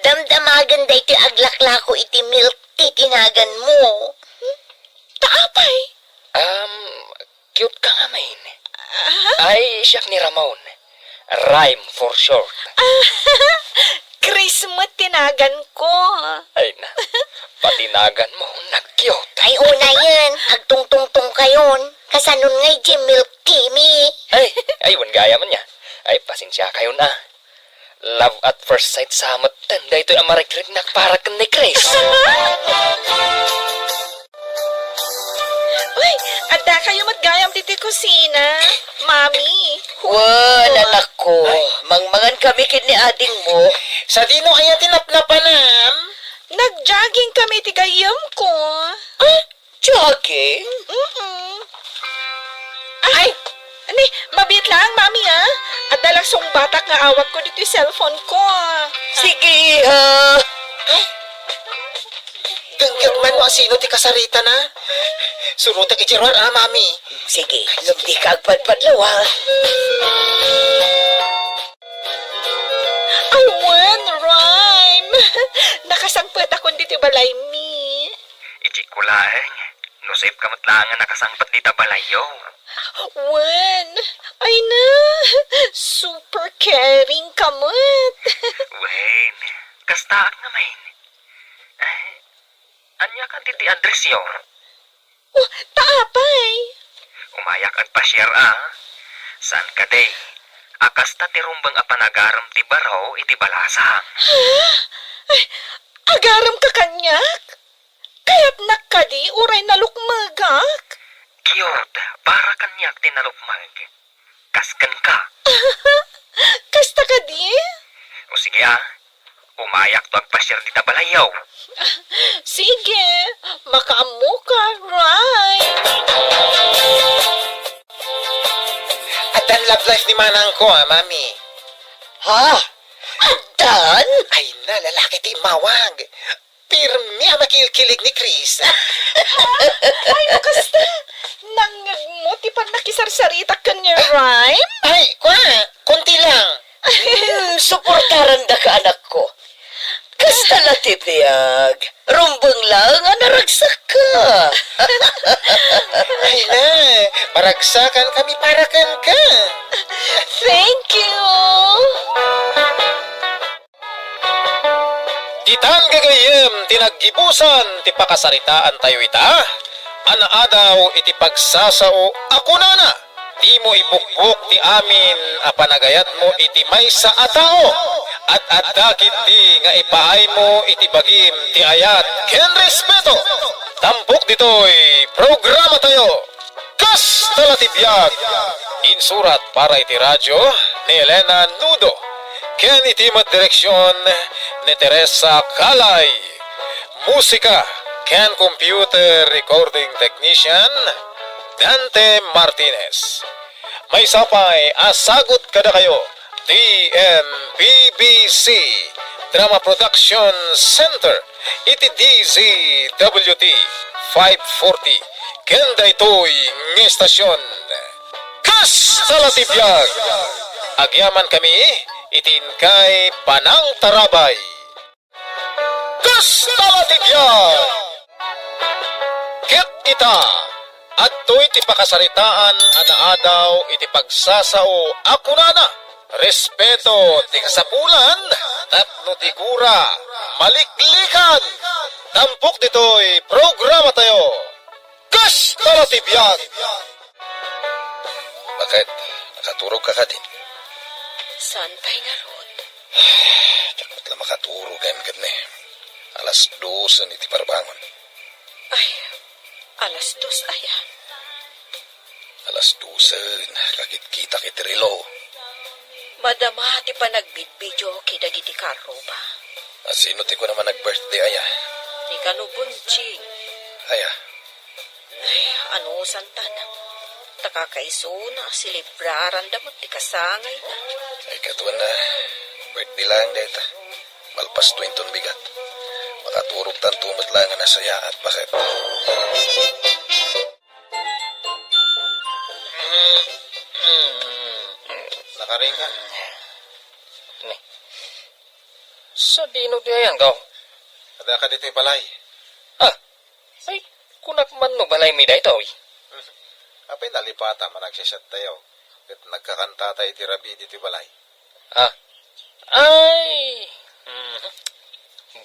Damdamagen daytoy aglaklako iti milk tea ti naganmo. Ta apay? Um, cute ka ngamin. Ah? Ay, siak ni Ramon. Rhyme for short. Ah, Chris met ti naganko. Ay na, pati naganmo, nag-cute. Ay, unayen, agtungtungtong kayon. Kasanon ngay diay milk tea mi? Ay, ay, wen gayam ania. Ay, pasensia kayon, a. Love at first sight sa met daytoy a marikriknak para ken ni Chris. Uy, adda kayo met gayam ditoy kusina, Mami. Wen, anakko, mangmangan kami ken ni adingmo. Sadino aya ti napnapanam? Nag-jogging kami iti gayyemko. Ah, jogging? Mm-mm. Ay! Ani, mabiit lang, Mami, a. Adda lang sungbatak nga awagko ditoy cellphone ko, a. Sige, iha. Ay! Dengngeg man no asino ti kasaritana. Surotek iti ruar, a, Mami. Sige, ngem dika agpadpadlaw, a. Awan, Rhyme. Nakasangpetakon ditoy balaymi. Idiay ko laeng, no saipka met laeng a nakasangpet dita balayyo. Wen, ay na, super caring ka met. Wen, kastaak ngamin. Eh, ania kadi ti addressyo? Oh, ta apay? Umayak agpasiar a. Saan kadi? A kasta ti rumbeng a panagarem ti baro iti balasang. Ha? Ay, agaremka kaniak? Kayatnak kadi uray nalukmegak? Cute, para kaniak ti nalukmeg. Kas kenka. Kasta kadi? O sige a, umayakto agpasiar dita balayyo. Sige, makaammoka, Ray. Addan love life ni manangko, a, Mami. Ha? Addan? Ay na, lalaki ti immawag. Pirmi a makilkilig ni Chris. Ay, no kasta, nangngegmo ti pannakisarsaritaka ken ni Rhyme? Ay, kua, konti lang. Hmm, suportarandaka, anakko. Kasta la ti biag. Rumbeng laeng a naragsakka. Ay na, maragsakan kami para kenka. Thank you. Itan gagayyem ti naggibusan ti pakasaritaantayo ita, a naadaw iti pagsasao a kunana, "Dimo ibukbok ti amin a panagayatmo iti maysa a tao, at adda ketdi nga ipaaymo iti bagim ti ayat ken respeto." Tampok ditoy programatayo. Kasta la ti biag! Insurat para iti radyo ni Elena Nudo, ken iti met direksion ni Teresa Calay. Musika ken computer recording technician, Dante Martinez. Maysa pay a sagut kadakayo, T M P B C Drama Production Center, iti D Z W T five forty, ken daytoy nga estasion. Kasta la ti biag! Agyamankami iti inkay panangtarabay. Kasta la ti biag! Ket ita, adtoy ti pakasaritaan a naadaw iti pagsasao a kunana, "Respeto ti kasapulan, tapno ti gura, maliklikan." Tampok ditoy programatayo. Kasta la ti biag! Bakit? Nakaturog ka kadi? Saan pay ngarud? Diak met la makaturog, em, ket ne. Alas dos iti parbangon. Ay, alas dos aya. Alas dos, nakakitkitak iti relo. Madama ti panagbidbideo kadagiti karro ba? A sino ti kunam a nag-birthday aya? Ni Kano Bunching. Aya? Ay, ano, Santana? Ta kakaisuna, selebraranda met ti kasangayna. Ay, katuan na, birthday lang dayta. Malpasto inton bigat. Makaturog tanto met lang nga nasayaat, bakit? Nakaring ka? Ni. Sadino di ayan ka? Adda ka ditoy balay. Ah, ay, kunak man no balay mi daytoy. Apay nalipata, managsisiat tayo. Ket nagkakanta tayo iti rabii ditoy balay. Ah. Ay! Mhm.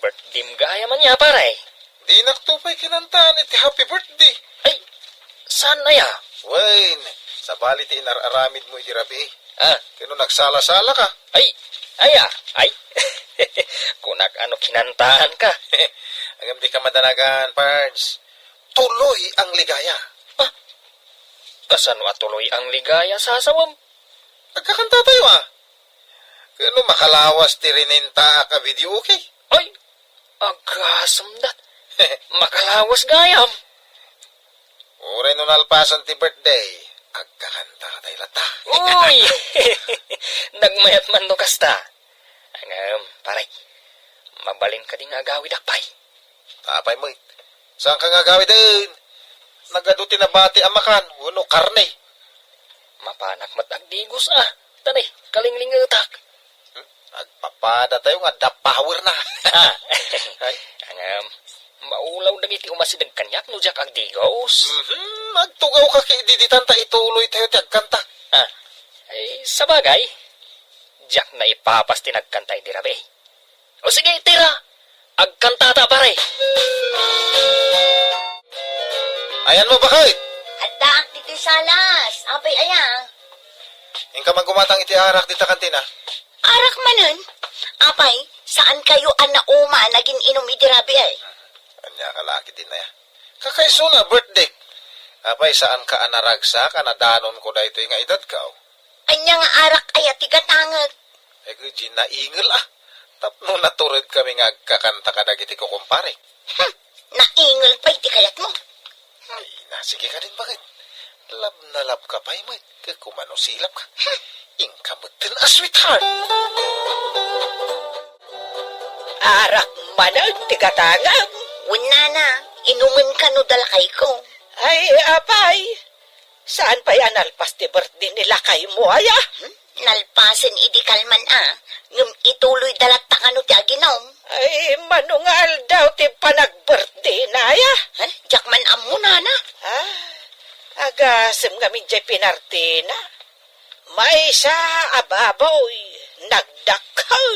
Birthday-m gayam ania, pare? Dinak to pay kinantaan iti happy birthday. Ay, saan aya? Wen, sabali ti inar-aramid mo idi rabii. Ah. Kano nagsala-sala ka? Ay, aya, ay. Kunak ano kinantaan ka. Agam di ka madanagan, Pards. Tuloy ang ligaya. Ah, kasano a tuloy ang ligaya, sasawam? Agkakanta tayo, ah. Kano makalawas ti rinintaak a video, okay? Ay, agasem dat. Makalawas gayam. Uray no nalpasan ti birthday, agkakanta tayo latta. Uy! Nagmayat man no kasta. Ngem, pare, mabalin kadi nga agawidak pay? Apay met? Saan ka nga agawiden? Nagadu ti nabati a makan, wenno karne. Mapanak met agdigos, ah. Tanay, kalinglingetak. Hmm? Agpapada tayo nga adda power na. Ah. Ay? Ngem, maulaw dagiti umasideg kaniak no diak agdigos. Mhm, agtugaw ka ki idi ditan ta ituloy tayo ti agkanta. Ah. Ay, sabagay, diak naipapas ti nagkanta idi rabii. O sige, tira! Agkantata, pare! Ayan mo, bakit? Addaak ditoy salas. Apay aya? Inka man gumatang iti arak dita kantina. Arak manen? Apay, saan kayo a nauma nagin-inum idi rabii? Ania ka laki din aya. Kakaisuna, birthday. Apay, saan ka a naragsak a nadanon ko daytoy nga edad ka, oh? Ania nga arak aya ti gatangek? Ay, gudi, naingel, ah. Tapno natured kami nga agkakanta kadagiti kukumpare. Hmm, naingel pay ti kayatmo. Ay, na, sige ka din, bakit? Love na love ka pay met, ket kumano silap ka. Hmm, inka met din a sweetheart. Arak manen ti gatangem. Wen nana, inumen kano da lakayko. Ay, apay, saan pay a nalpas ti birthday ni lakaymo aya? Hmm? Nalpasen idi kalman a, ngem ituloy da latta kano ti aginum. Ay, mano nga aldaw ti panag-birthday na aya? Eh, diak man ammo, nana. Ah, agasem ngamin diay pinartina. Maysa a baboy, nagdakkel.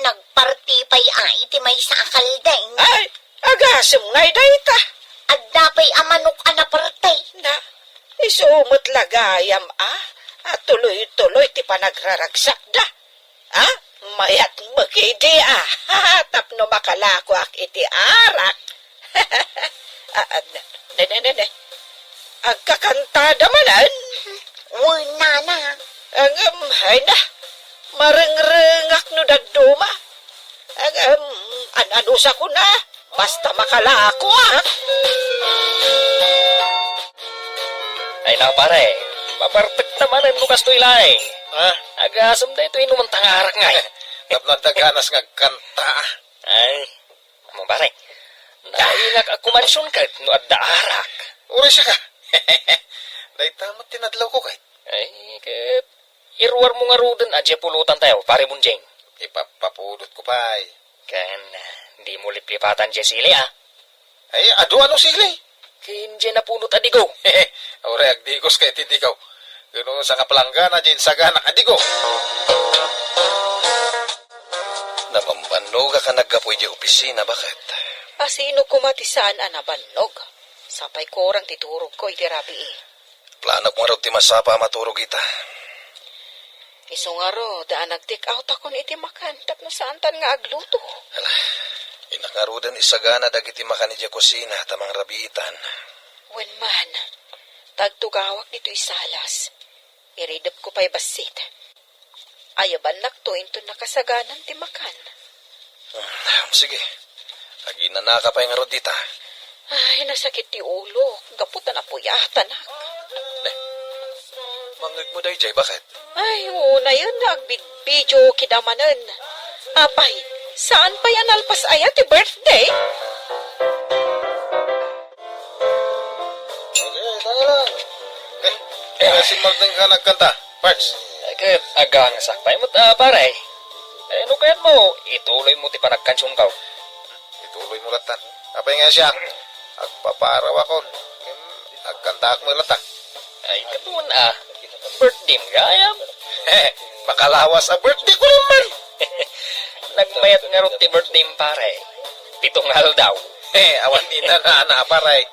Nagparti pay a iti maysa a kalding. Ay, agasem ngay dayta. Adda pay a manok a naperte. Na, isu met la gayam a, a tuloy-tuloy ti panagraragsakda. Ha? Mayat met idi a. Tapno makalakoak iti arak. Ah, ah, ne, ne, ne, ne. Agkakantada manen? Wen, nana. Ngem, ay na, marengrengak no dadduma. Ngem, an-anusakon a, basta makalakoak. Ay na, pare, mapartekta manen no kastoy laeng. Ah? Agasem daytoy inumenta nga arak ngay. Tapno adda ganas nga agkanta. Ay, amo, pare, naingak a kumansion ket no adda arak. Uray siaka. Dayta met ti nadlawko ket. Ay, ket iruarmo ngaruden a diay pulotantayo, pare Bonjing. Ipapapudotko pay. Ken, dimo liplipatan diay sili, a? Ay, adu a no sili? Ken diay napunot a digo. Uray agdigoska iti digo. Ken no sangapalangga na diay insaganak a digo. Nabambannogak a naggapu idiay opisina, baket? A sino koma ti saan a nabannog? Sapay kurang ti turogko iti rabii. Planok ngarud ti masapa a maturog ita. Isu ngarud a nag-take out akon iti makan tapno saantan nga agluto. Ala, innak ngaruden isagana dagiti makan idiay kusina ta mangrabiitan. Wen man, tagtugawak ditoy salas. Iridepko pay bassit. Ayabannakto inton nakasaganan ti makan. Hmm, sige. Aginanaka pay ngarud dita. Ay, nasakit ti ulok gapu ta napuyatanak. Ne, mangngegmo daydiay, baket? Ay, unayen nga agbidbidio kidamanen. Apay, saan pay a nalpas aya ti birthday? Okay, tanga lang. Eh, eh, si Martin ka nagkanta, Pards. Ket agangasak pay met, a, pare. Eh, no kayatmo, ituloymo ti panagkansionko. Ituloymo lattan. Apay nga siak, agpaparaw akon. Ngem, agkantaak met latta. Ay, kaduan a. Birthday gayam. Makalawas a birthday ko naman. Nagmayat ngarud ti birthday, pare. Pito nga aldaw. Awan ni nana, pare.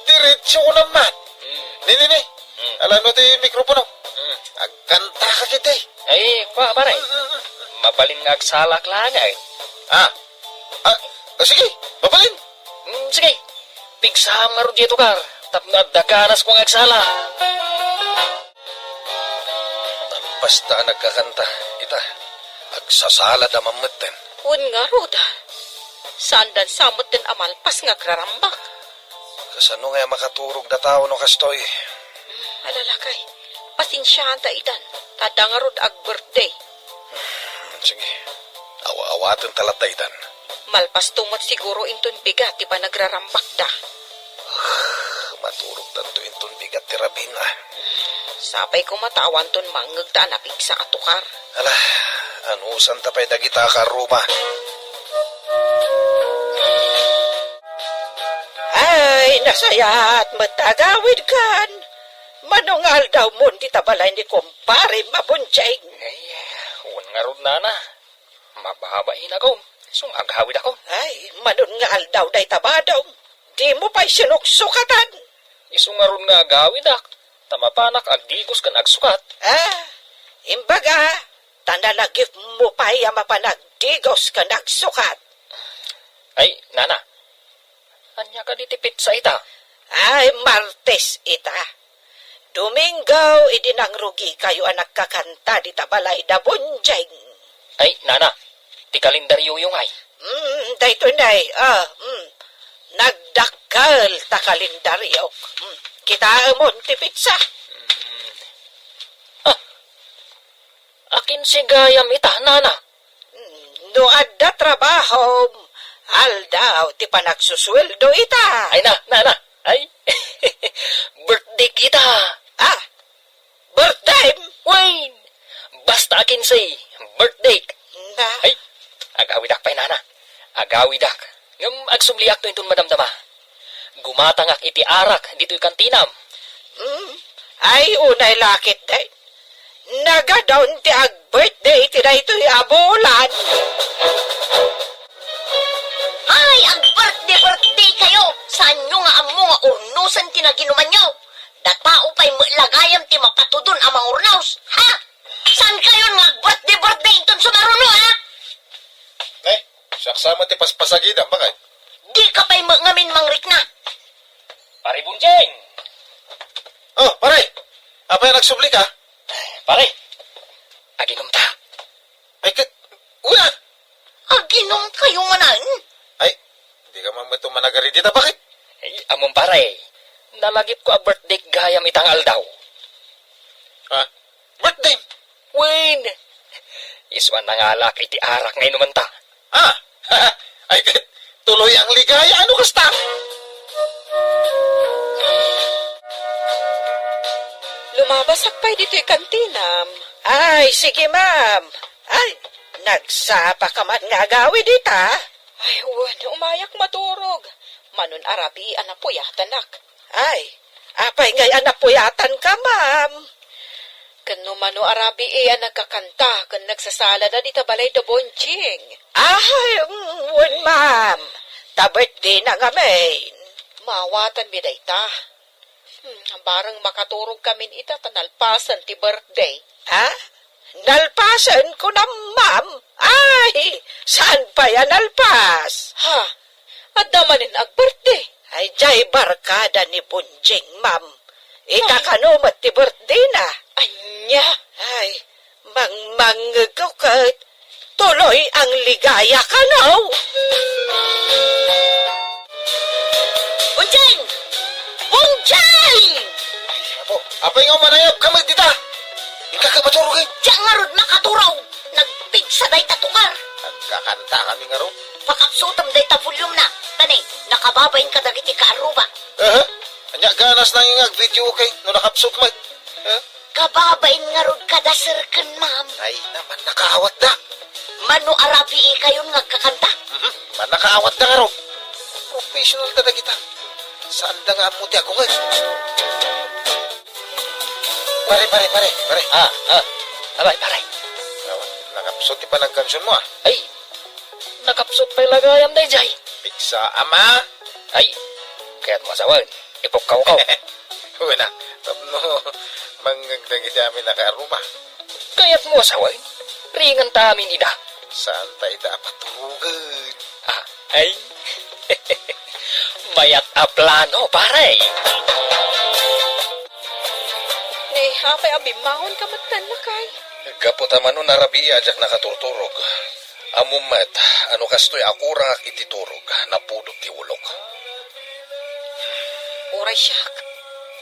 Diretso ko naman. Mm. Ni, ni, ni. Mm. Alano ti mikropono? Mm. Agkanta ka kiti. Ay, kua, pare. Mm, mm, mm. Mabalin nga agsalak laeng, eh. Ah, ah, ah, sige, mabalin. Mm, sige. Pigsam ngarud diay tukar, tapno adda ganas ko nga agsala. Nalpas da a nagkakanta, ita, agsasala da man metten. Wen ngarud, saandan sa metten a malpas nga agrarambak. Kasano nga makaturog da tao no kastoy? Hmm, ala lakay, pasensiaan ta itan, ta adda ngarud ag-birthday. Hmm, sige. Awa-awaten ta latta itan. Malpasto met siguro inton bigat ti panagrarambakda. Ah, maturogtanto inton bigat ti rabiin, a. Sapay koma ta awanton mangngeg ta a napigsa a tukar. Ala, anusanta pay dagita a karruma. Ay, nasayaat met ta agawidkan. Mano nga aldawmon dita balay ni Kumparem a Bonjing? Ay, wen ngarud, nana. Mababainakon, isu nga agawidakon. Ay, mano nga aldaw dayta badom. Dimo pay sinuksukatan. Isu ngarud nga agawidak, ta mapanak agdigos ken agsukat. Ah, imbaga, ta nalagipmo pay a mapan agdigos ken agsukat. Ay, nana, ania kadi ti petsa ita? Ay, Martes ita. Domingo idi nangrugikayo a nagkakanta dita balay da Bonjing. Ay, nana, ti kalendarioyo ngay. Mm, daytoy, nay. Ah, mm. Nagdakkel ta kalendariok. Mm. Kitaemon ti petsa. Mm. Ah, akin si gayam ita, nana? No adda trabahom, aldaw ti panagsusueldo ita. Ay na, na, na. Ay, birthday kita. Ah, birthday? Wen, basta a kinse, birthday. Na. Ay, agawidak pay, nana. Agawidak. Ngem agsumliakto inton madamdama. Gumatangak iti arak ditoy kantinam. Hmm. Ay, unay lakit, day. Nagadun ti ag-birthday iti daytoy a bulan. Usen ti naginumanyo. Datao pay met la gayam ti mapatudon a mangurnaos, ha? Saan kayon nga ag-birthday-birthday inton sumaruno, ha? Eh, siak sa met ti paspasagidam, bakit? Di ka pay met ngamin mangrikna. Pare Bunjing! Oh, pare! Apay a nagsubli ka? Pare, aginom ta. Ay, ka, una! Aginom kayo manan? Ay, di ka man ito managari dita. Bakit? Ay, amon pare, nalagip ko a birthday gayam ita nga aldaw. Ha? Birthday? Wen, isu a nangalak iti arak nga inumanta. Ah! Ay, ket tuloy ang ligaya, ano kasta? Lumabasak pay ditoy kantinam. Ay, sige, ma'am. Ay, nagsapa ka man nga agawid ita? Ay, wen, umayak maturog. Manon a rabii a napuyatanak. Ay, apay ngay a napuyatan ka, ma'am? Ken no mano a rabii a nagkakanta ken nagsasalada dita balay da Bonjing. Ay, mm, wen, ma'am. Ta birthday na ngamin. Maawatanmi dayta. Hmm, bareng makaturog kamin ita ta nalpasen ti birthday. Ha? Nalpasen, kunam, ma'am? Ay, saan pay a nalpas? Ha? Adda manen ag-birthday? Ay, jay barkada ni Bonjing, ma'am. Ita Ay. Kano met ti birthday na? Anya? Ay, mangmangngegko ket tuloy ang ligaya kano. Bonjing! Bonjing! Apo, apay nga umanayab ka met dita? Inka ka maturog, eh. Diak ngarud makaturog. Nagpigsa dayta tukar. Nagkakanta kami ngarud. Pakapsutem dayta volume na. Tani, nakababain kadagiti kaarruba. Aha. Anya ganas nangingag video, okay? No nakapsut met. Ha? Kababain ngarud kada serken, ma'am. Ay, naman nakaawat da. Mano a rabii kayon nga agkakanta? Mhm. Mannakaawat da ngarud. Professional da dagita. Saan da nga ammo ti agungay? Pare, pare, pare, pare. Ah, ah. Abay, pare. Awan, nakapsut ti panagkansion mo, ah. Ay, nakapsut pay la gayam dayjay. Pigsa, ama. Ay, kayat mo a sawen, ipukkaw ko. Wen a, tapno mangngeg dagiti amin a kaarruba. Kayat mo a sawen, ringan ta amin ida. Saan ta ida a paturogen? Ah, ay. Mayat a plano, pare. Ni, apay a bimmangon ka met ten, lakay? Gapu ta mano a rabii a diak nakaturturog. Ammom met a no kastoy a kurangak iti turog, napudot ti ulok. Uray siak,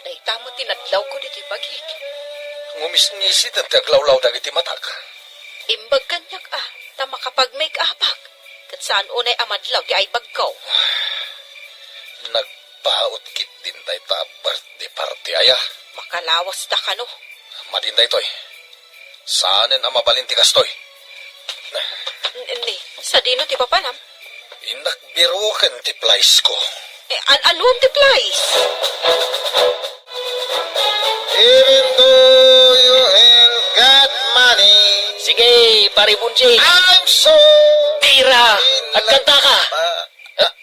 dayta met ti nadlawko ditoy bagik. Ngumisngisi ti aglawlaw dagiti matak. Imbag kaniak a, ta makapag-make-upak, ket saan unay a madlaw ti aibagko. Nagpaut ketdin dayta a birthday party aya. Makalawas da kano. Madin daytoy. Saanen a mabalin ti kastoy. N-, ni, sadino ti papanam? Innak biroken ti plies ko. Eh, an-, anuam ti plies? Even though you ain't got money, Sige, pare Bunjing. I'm so Tira, in love. Agkanta ka. Ah, ah,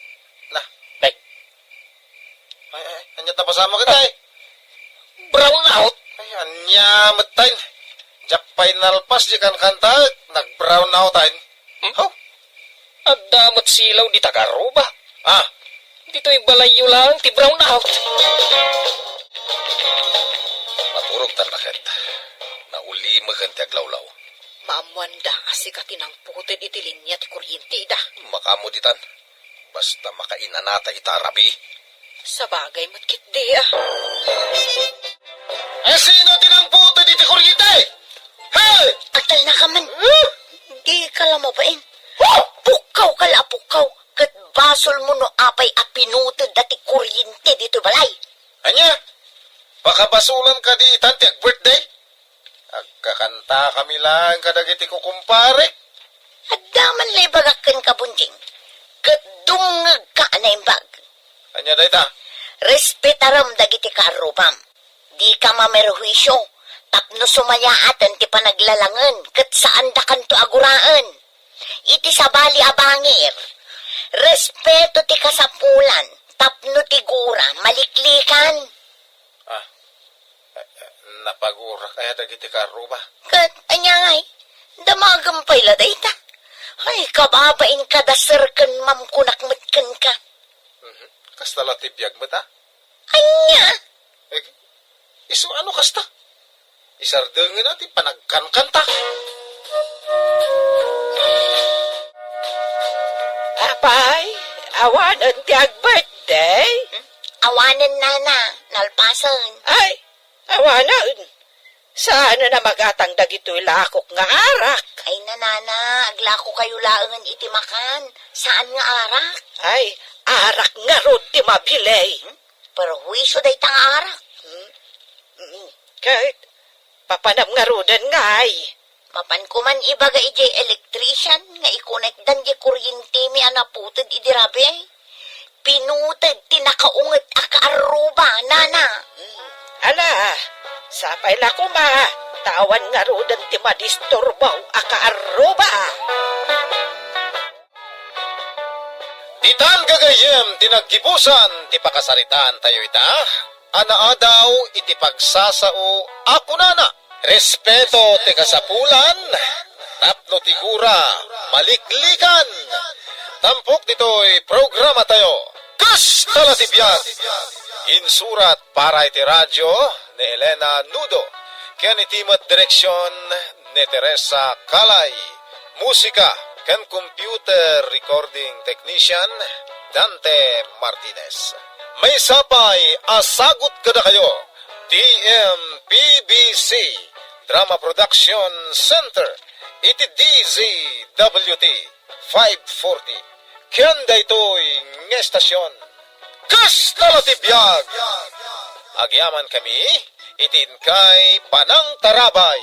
na. Ay. Ay, ay, anya ta pasama kita, eh? Brown out? Ay, anya, metten. Diak pay nalpas, di kan kanta, nag-brown out, ay. Hmm? Haw? Adda met silaw dita kaarruba. Ah. Ditoy balayyo laeng ti brown out. Maturog ta naket. Naulimeken ti aglawlaw. Maammoanda a sika ti nangputed iti linia ti kuryenteda. Makaammo ditan. Basta makainanata ita a rabii. Sabagay met ketdi, ah. Eh, sino ti nangputed iti kuryente? Hey! Agtalna ka man. Huh? Di ka la mabain. Huh? Pukkaw ka la, pukkaw. Ket basol mo no apay a pinuted da ti kuryente ditoy balay. Ania? Pakabasolan kadi itan ti ag-birthday? Agkakanta kami laeng kadagiti kukumparek. Adda man la ibagak kenka, Bunjing. Ket dumngegka a naimbag. Ania dayta? Respetarem dagiti kaarrubam. Dika mamerhuisio tapno sumayaaten ti panaglalangen ket saandakanto a guraen. Iti sabali a bangir, respeto ti kasapulan, Tapno ti gura, maliklikan. Ah, eh, eh, napagurak aya dagiti kaarruba. Ket, ania ngay? Damagem pay la dayta. Ay, kababain kada serken mamkunak met kenka. Mhm. Kasta la ti biag met, ah? Ania? Eh, isu ano kasta? Isardengna ti panagkankanta. Apay, awanen ti ag-birthday? Hmm? Awanen, nana, nalpasen. Ay, awanen. Saan a magatang dagitoy lakok nga arak? Ay, nanana, aglako kayo laengen iti makan. Saan nga arak? Ay, arak ngarud ti mabili. Hmm? Perhuisyo dayta nga arak. Hmm? Mm. Ket, papanam ngaruden ngay? Mapanko man ibaga idiay electrician nga ikonekdan diay kuryentemi a naputed idi rabii. Pinuted ti nakaunget a kaarruba, nana. Mm. Ala, sapay la koma, ta awan ngaruden ti madisturbo a kaarruba. Ditan gagayyem ti naggibusan ti pakasaritaantayo ita, a naadaw iti pagsasao a kunana, "Respeto ti kasapulan, tapno ti gura, maliklikan." Tampok ditoy programatayo, Kasta la ti biag. Insurat para iti radio ni Elena Nudo, ken iti met direksion ni Teresa Calay. Musika ken computer recording technician, Dante Martinez. Maysa pay a sagut kadakayo ti M P B C Drama Production Center iti D Z W T five forty. Ken daytoy nga estasion, Kasta la ti biag. Agyamankami iti inkay panangtarabay.